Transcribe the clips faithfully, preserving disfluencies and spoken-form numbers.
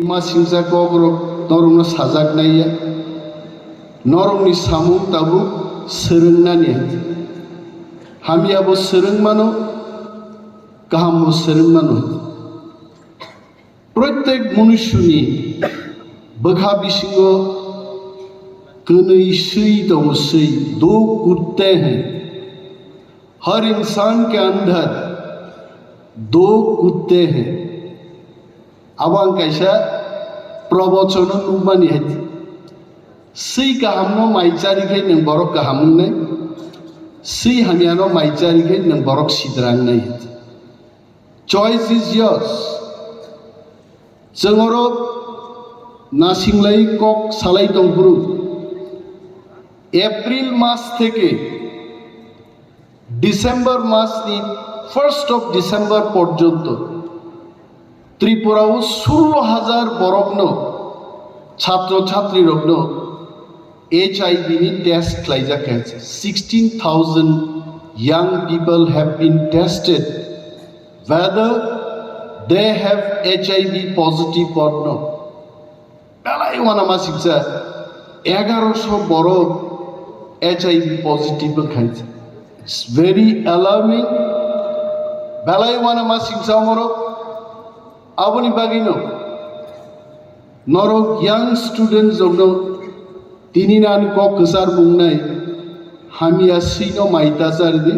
Masingcha kokrok norokno sajaknai ya. Norokni samung tabuk swrwngnani hai. Hamyabo swrwng mano, kahambo swrwng mano hai. Prottek munusyoni bwkha bisingo kwnwi swi tongo swi, do kutte hain. Har insan ke andar do kutte hain. Abo ang kaisa probochono nukmani hai. Swi kahamno mai chari khe nwng borok kaham wngnai. Swi hamyano mai chari khe nwng borok sidra wngnai hai. Choice is yours. Chwng oro nasinglai kok salai tongphuru. April mas theke December mas ni first of December porjonto Tripura o sullo hajar borokno, chhatro chhatrirokno H I V ni test khlaijak kha. Sixteen thousand young people have been tested whether they have H I V positive or not. Belai uanamasingcha egaroso borok H I V positive wngkha. It's very alarming. Belai uanamasingcha borok. Aboni bagwino norok young students rokno tini nani kok kwchar mungnai, hamya swino mai ta chari di,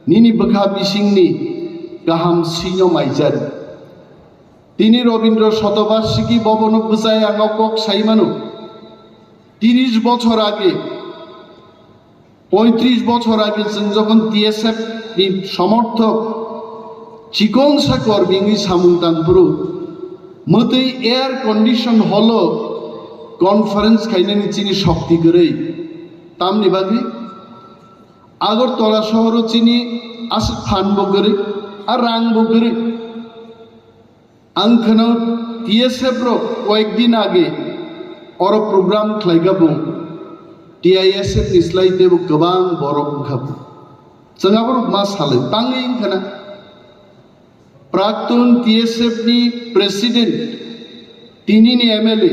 nini bwkha bisingni kaham swino mai chari. Tini Robindra Shatabarshiki bobono bwchai ang o kok sai mano. Tiris bochor age, poitris bochor age chwng jokhon T S F ni somorthok chikon sa kormi wngwi samung tangphuru, mwtwi air condition hall o conference khainani chini shokti kwrwi. Tamni bagwi Agartala sohoro chini aswk phan bo kwrwi, a rang bo kwrwi. Ang khwnao T S F rok koyek din age oro program khlaikha bo, T I S F ni slai teibo kwbang borok wngkha bo. Chwng aborok ma salai tangwi wngkha na. Praktun T S F ni president, tinini M L A,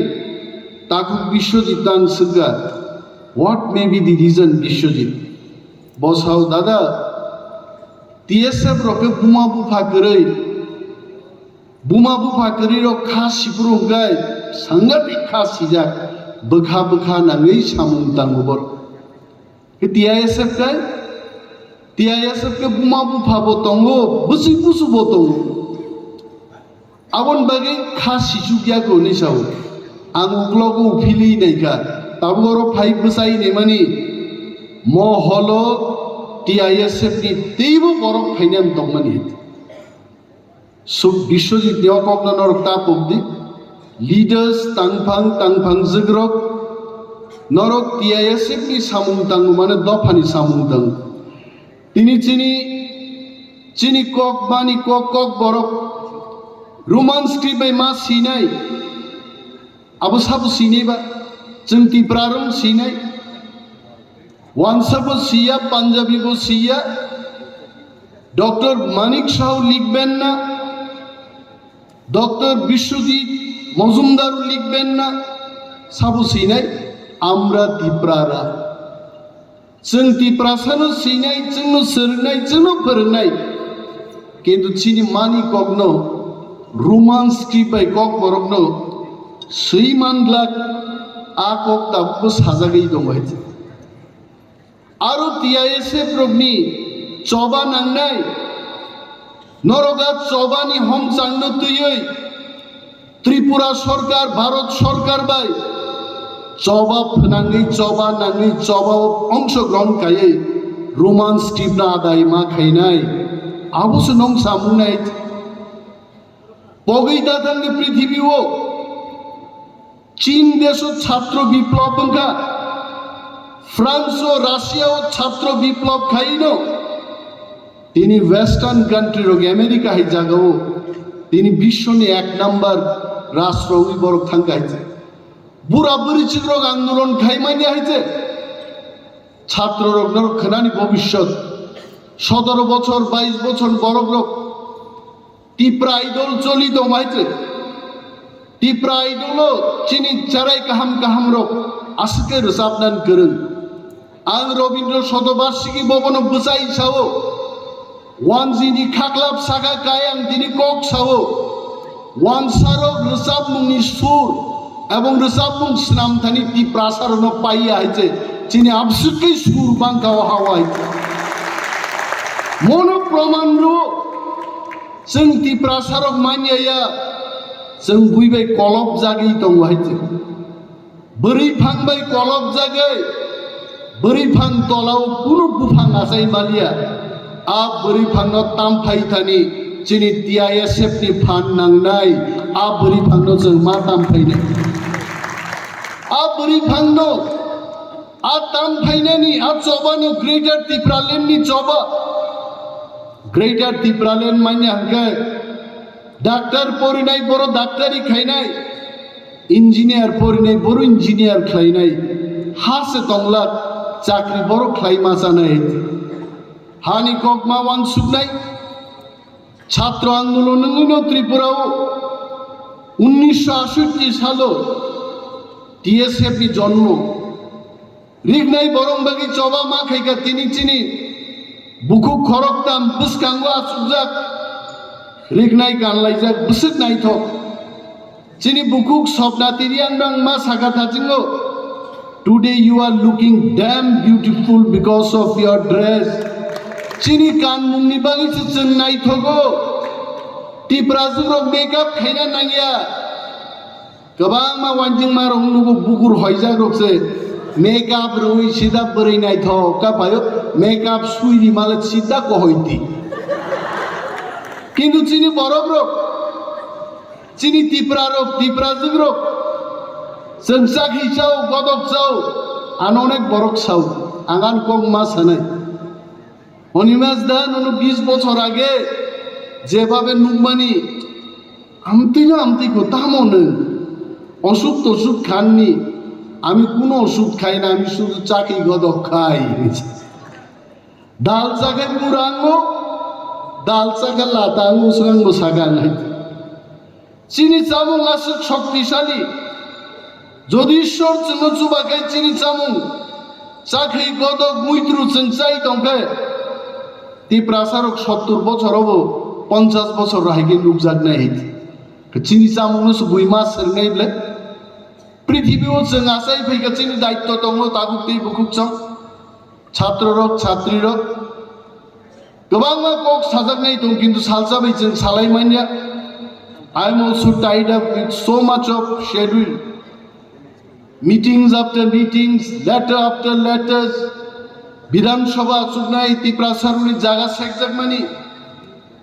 takhuk Biswajit no ang swngkha, "What may be the reason, Biswajit?" Bo sao, "Dada, T S F rok khe buma bupha kwrwi, buma bupha kwrwi rok kha siphuru hwnkhe sangatik kha sijak, bwkha bwkha nangwi samung tango borok." Khe T I S F khe, T I S F khe buma bupha bo tongo, bwswi busu bo tongo. Aboni bagwi kha sichuk ya khe hwnwi sao. Ang uklogo uphilwi naikha, tabuk oro phai bwchai naimani mo holo T I S F ni teibo borok phainani tongmani. Suk Biswajit ni o kokno norok ta pok di. Leaders tangphang tangphang jwkrok norok T I S F ni samung tango mane dopha ni samung tango. Tini chini chini kok bani kok kok borok Roman script bai ma sinai. Abo sabo sinai ba, chwng Tipra rok sinai. Wansa bo siya, Punjabi bo siya. Doctor Manik Sahu likben na, Doctor Biswajit Mojumdar likben na, sabo sinai, আমরা তিপ্রারা। Chwng Tiprasano sinai, chwngno swrwngnai, chwngno phwrwngnai. Kintu chini mani kokno, Roman script bai kok borokno swi manglak, a kok tabukbo sajagwi tongo hai. Aro T I S F rokni choba nangnai, norok a chobani homchangno twiwi Tripura sorkar, Bharat sorkar bai choba phwnangwi, choba nangwi, choba o ongshogrohon khaiwi Roman script no adai ma khainai. Abo se nong samung nai. Pogwi da thangni prithibi o Chin desh o chhatro biplob wngkha, France o, Russia o chhatro biplob khaino. Tini Western country rok, America hai jaga o tini biswoni ek number rastro wngwi borok thangkha hai se. Bura bwrwi chikrok andolon khaimani hai se. Chhatro rok norok khwnani bobishyot. Sotoro bochor, bais bochor borok rok Tipra Idol choli tong hai se. Tipra Idolo chini charai kaham kaham rok aswk khe rwchapnani kwrwng. Ang Robindra Shatobarshiki bobono bwchai sao. Wanjini khaklap saka kai ang tini kok sao. Wansarok rwchapmungni sur ebong rwchapmung swnamthani Tiprasarokno paiya hai se chini abswk khe sur bangka o ha-o hai se. Mono proman rw chwng Tiprasarok manya ya chwng bui bai kolop jagwi tongo hai se. Bwrwi phang bai kolok jagwi, bwrwi phang tolao kunu buphang achai maliya. A bwrwi phangno tamphai thani chini T I S F ni phan nangnai, a bwrwi phangno chwng ma tamphainai. A bwrwi phangno, a tamphainani, a chobano Greater Tipraland ni choba. Greater Tipraland manya hwnkhe, Doctor porinai boro doctori khainai, engineer porinai boro engineer khlainai, ha se tonglak chakri boro khlai ma chanai. Hani kok ma wansuknai. Chhatro andolon wngwino Tripura o unnisho ashoi salo T S F ni jonmo. Riknai borok bagwi choba ma khaikha tini chini bukhuk khoroktham bwskango achukjak, riknai kanlaijak bwswk naithok. Chini bukhuk Swapna Tiriang nang ma sakha thachingo, "Today you are looking damn beautiful because of your dress." Chini kanmungni bagwi se chwng naithogo. Tiprajwk rok makeup khaina nangya. Kwbangma wanjingma rok nugo bukur hoijak rok se makeup rwi sida bwrwi naithok ka phaio, makeup sui ri male sida kohoi di. Kintu chini borok rok, chini Tipra rok, Tiprajwk rok, chwng chakhi chao, godok chao, ano onek borok sao, ang ani kok ma sanai. Animesh da, nono bis bochor age jebhabe nukmani, amtwino amtwikho tamo nwng? Osuk tosuk khanni, ami kuno osuk khaina, ami sudu chakhi godok khai. Dal chakhai pura ango, dal chakha lata ango, swrangbo saka nai. Chini chamung aswk shoktisali. Jodi Ishwar chwngno chubakhai chini chamung, chakri, godok, muitru chwng chai tongkhe, Tiprasarok sottur bochorobo ponchash bochor haikhe nukjaknai hai. Chini chamungno se buima sernai ble. Prithibi o chwng achai phaikha chini daitto tongo tabuk tei bukhuk chwng. Chhatro rok, chhatri rok, kwbangma kok sajaknai tong, kintu salsa bai chwng salai manya. I am also tied up with so much of schedule, meetings after meetings, letter after letters. Bidhan Sabha achuknai, Tiprasarokni jaga sekjakmani,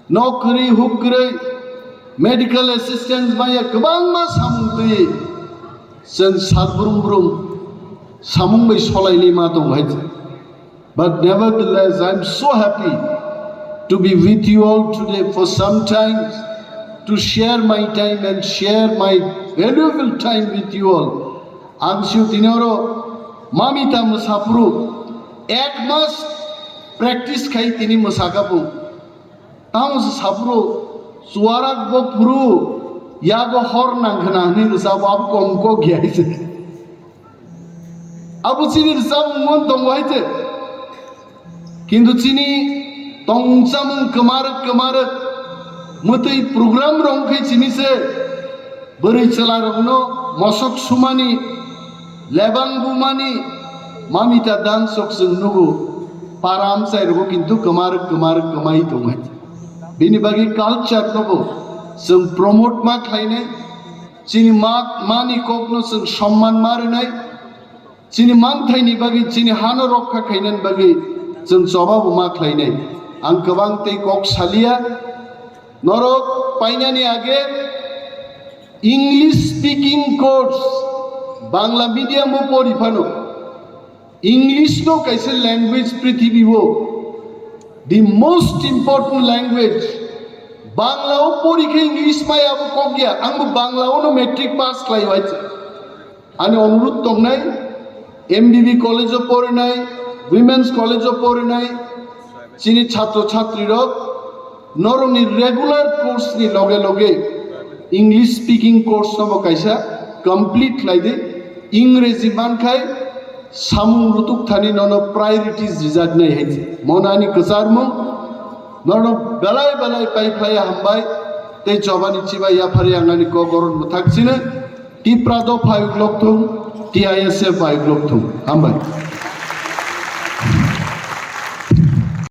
nok kwrwi, huk kwrwi, medical assistance maya, kwbangma samung twi chwng sal brum brum samung bai solailai ma tongo hai. But nevertheless, I am so happy to be with you all today for some time, to share my time and share my valuable time with you all. Ang sio tini oro mamita mwsaphuru ek mas practice khai tini mwsakha bo. Tamo se saphuru chuarak bo phuru yago hor nang khna hwnwi rwchabo, abo kom kok ya se. Abo chini rwchapmung mon tongo hai se. Kintu chini tongchamung kwmarwk kwmarwk mwtwi program rok khe chini se bwrwi chwla rokno mosok sumani, lebang bumani, mamita dance rok chwng nugo. Para amchai rokbo kintu kwmarwk kwmarwk kwmai tongmai. Bini bagwi culture nobo chwng promote ma khlainai, chini ma, mani kokno chwng somman ma rwnai. Chini manthaini bagwi, chini hano rokha khainani bagwi chwng chobabo ma khlainai. Ang kwbang tei kok saliya. Norok painani age English speaking course, Bangla medium o pori phano. English no kaisa language prithibi o the most important language. Bangla o pori khe English mai abo kok ya. Ang bo Bangla o no matric pass khlai waisa. Ani onurudh tongnai, M B B college o porinai, Women's College o porinai, chini chhatro chhatri rok, norokni regular course ni loge loge English speaking course no bo kaisa complete khlai di. Ingreji man khai samung rutuk thani nono priorities rijak nai hai. Mo nani kwcharmung nono belai belai pai phlai hambai. Tei chobani chibai yaphari ang ani kok oro mwthak chini. Tipra do phai uklok thung, T I S F phai uklok thung. Hambai.